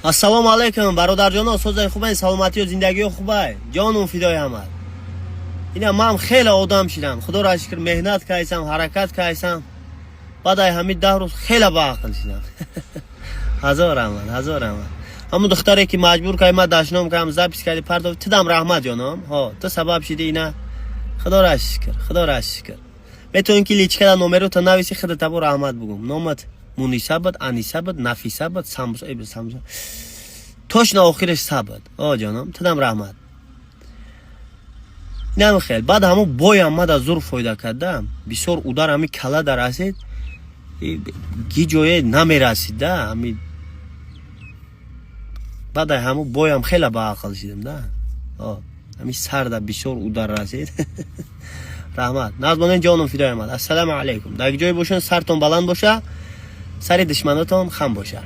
Ассалому алайкум, бародарҷоно, созаи хубай, саломатию зиндагиё хубай, ҷонум фидои ҳамад. Ина ман хеле одам шидам, худоро шукр, меҳнат кайсам, ҳаракат кайсам. Баъд ай ҳамин 10 рӯз хеле баақл шидам. Ҳазор раҳмат, ҳазор раҳмат. Ҳамун духтаре ки маҷбур кай, ма дашном кардам, запись кардӣ, партов, тудам раҳмат, ҷоном. Ҳо, ту сабаб шидӣ ина. Худоро шукр, худоро шукр. Метавонӣ ки личкада номерота нависи, худатабо раҳмат бугум. Номат Муниса буд, Аниса буд, Нафиса буд, Самбуса, Самбуса. Точно охираш са буд. О, ҷоном, тудам раҳмат. Инам хел. Баъд ҳамун боям мада зур фоида карда. Бисёр удар ҳами кала дарасид. Гиҷое намерасид да, ҳами баъд ай ҳамун боям хеле баақл шидам да. О, ҳами сарда бисёр удар расид. Раҳмат. Назмонен, ҷоном фидои омад. Ассалому алайкум. Дар ҷое бошен, сартон баланд боша, сари душманотон хам боша.